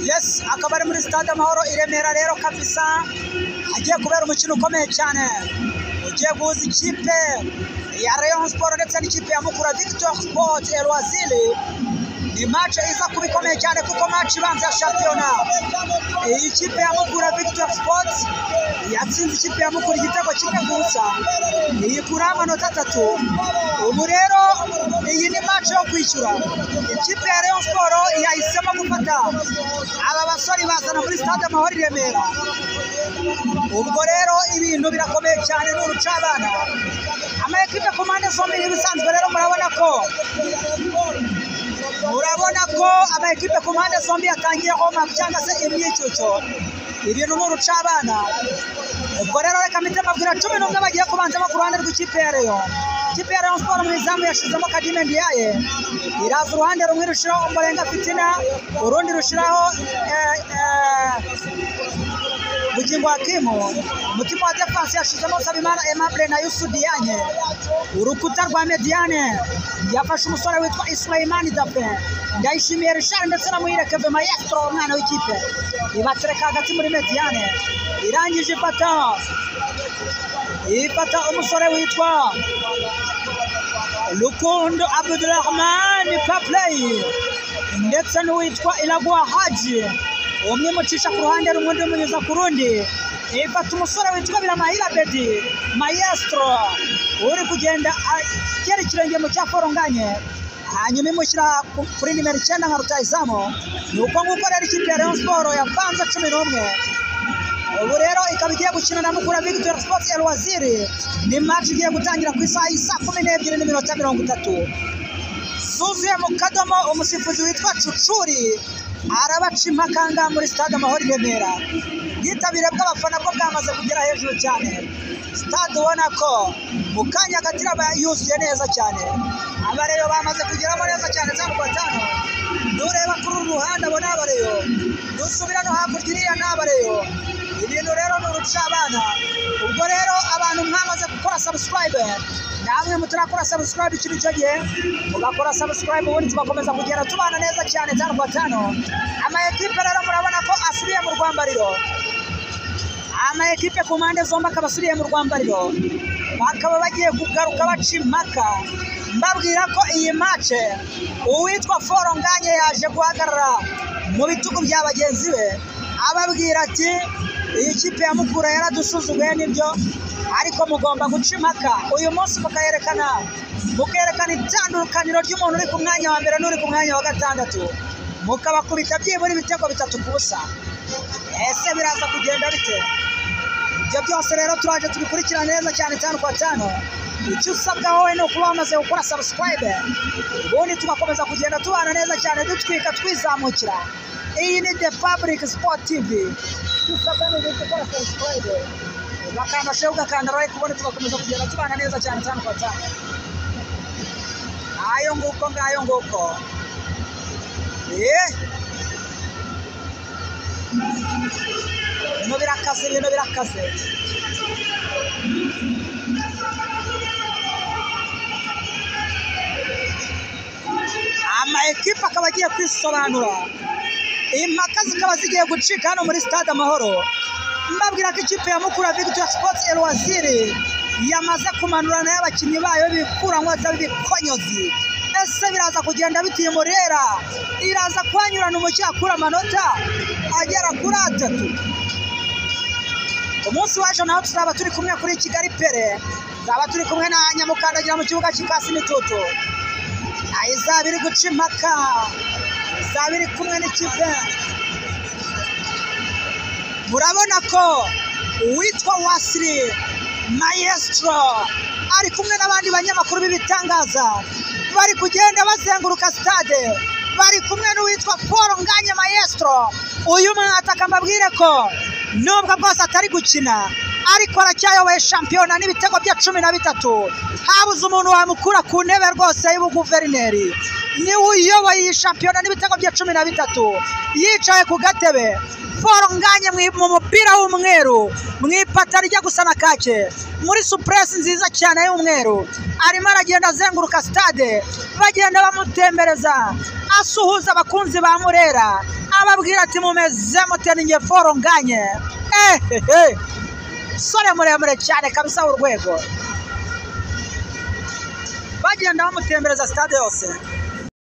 Yes, akaba ari muri stade Amahoro i Remera rero kabisa, hagiye kubera umukino ukomeye cyane ugiye guhuza ikipe ya Rayon Sport ndetse n'ikipe ya Mukura Victory Sport Elwazili. Ni match iza kuba ikomeye cyane kuko match ibanza ya shampiyona, iyi kipe ya Mukura Victory Sport yatsinze ikipe ya Mukura igitego 1-0, iyikuraho amanota 3. Ubu rero iyi ni match yo kwishyura. Ikipe ya Rayon Sport yahisemo gufata aba basore bazana muri stade Amahoro i Remera. Ubwo rero ibintu birakomeye cyane, ni urucabana. Ama ekipe ku mpande zombi nk'ibisanzwe rero murabona ko ama ekipe ku mpande zombi yatangiye home cyangwa se imyicyucyo, ibintu ni urucabana. Ubwo rero reka mpite mbabwira 11 bagiye kubanzamo ku ruhande rw'ikipe ya Rayon. Ikipe ya Rayon Sport mu izamu yashizemo Kadime Ndiaye, iraza uruhande rumwe rushiraho Ombolenga Fitina, urundi rushiraho Bugingo Hakimu. Umutima wa defense yashizemo Nsabimana Aimable na Youssou Diagne. Urukuta rwa Mediane yafashe umusore witwa Ismaimani Dape, Ndayishimiye Richard ndetse na Muhire Kevin Maestro, umwana w'ikipe, ibatereka hagati muri Mediane. Irangije ifata umusore witwa Rukundo Abdulrahman Paplay ndetse n'uwitwa Iragwa Haji, umwe mucisha ku ruhande rumwe undi umunyuza ku rundi. Ifata umusore witwa Biramahire Bedi Maestro uri kugenda agera ikirenge mu cya Foronganye, hanyuma imushyira kuri nimero 9 nka rutahizamu. Ni uko nguko rero ikipe ya Rayon Sport yapanze 11. Ubu rero ikaba igiye gukina na Mukura Victory Sport Elwaziri. Ni match igiye gutangira ku isaha y'isa 12:30 zuzuye mu kadomo. Umusifuzi witwa Cucuri arabaca impaka muri stade Amahoro i Remera. Ubwitabire bw'abafana bwo bwamaze kugera hejuru cyane. Stade ubona ko mu kanya gato iraba yuzuye neza cyane. Abareyo bamaze kugeramo neza cyane 5-5. Nureba kuri uru ruhande abo ni abareyo, nusubira no hakurya iriya ni abareyo. Ibintu rero ni urucabana. Ubwo rero abantu mwamaze gukora subscribe, namwe mutarakora subscribe ikiri icyo gihe mugakora subscribe, ubundi tugakomeza kugenda tubana neza cyane 5-5. Ama ekipe rero murabona ko asubiye mu rwambariro. Ama ekipe ku mpande zombi akaba asubiye mu rwambariro, bakaba bagiye kugaruka baca impaka. Mbabwira ko iyi match uwitwa Foronganye yaje guhagarara mu bitugu bya bagenzi be, ababwira ati iyi kipe ya Mukura yaradusuzuguye nibyo, ariko mugomba guca impaka uyu munsi mukerekana itandukaniro ry'umuntu uri ku mwanya wa mbere n'uri ku mwanya wa 6, mukabakubita byibura ibitego 3-0. Ese biraza kugenda bite? Ibyo byose rero turaje tubikurikirana neza cyane 5-5. Icyo usabwa wowe ni ukuba wamaze gukora subscribe, ubundi tugakomeza kugenda tubana neza cyane dutwika twizamukira. Iyi ni The Public Sport TV. Icyo usabwa ni ugukora subscribe, ugakanda share, ugakanda like, ubundi tugakomeza kugenda tubana neza cyane 5-5. Ayo nguko ngayo nguko. Ibintu birakaze, ibintu birakaze. Ama ekipe akaba agiye kwisobanura, impaka zikaba zigiye gucika hano muri stade Amahoro. Mbabwira ko ikipe ya Mukura Victory Sport Elwaziri yamaze kumanura nayo abakinnyi bayo bikuranwa b'ibikonyozi. Ese biraza kugenda bitiye Murera iraza kwanyurana umukino akura amanota agera kuri 3. Umunsi wacu naho tuzaba turi kumwe kuri Kigali Pere, tuzaba turi kumwe na Nyamukandagira mu kibuga cy'Ikasi n'Itutu. Izaba iri guca impaka, izaba iri kumwe n'ikipe. Murabona ko uwitwa Wasiri Maestro ari kumwe n'abandi banyamakuru b'ibitangaza bari kugenda bazenguruka stade, bari kumwe n'uwitwa Paul Nganye Maestro. Uyu mwataka mbabwire ko nubwo bwose atari gukina ariko aracyayoboye shampiyona n'ibitego bya 13. Habuze umuntu wamukura ku ntebe rwose y'ubuguverineri, niwe uyoboye iyi shampiyona n'ibitego bya 13, yicaye ku gatebe. Paul Nganye mu mupira w'umweru, mu ipataro ijya gusa na kake, muri supuresi nziza cyane y'umweru, arimo aragenda azenguruka stade, bagenda bamutembereza, asuhuza abakunzi ba Murera, Ababwira ati mumeze mute, ni njye Fall Ngagne. Ehehe, sore muremure cyane kabisa w'urwego, bagenda bamutembereza stade yose.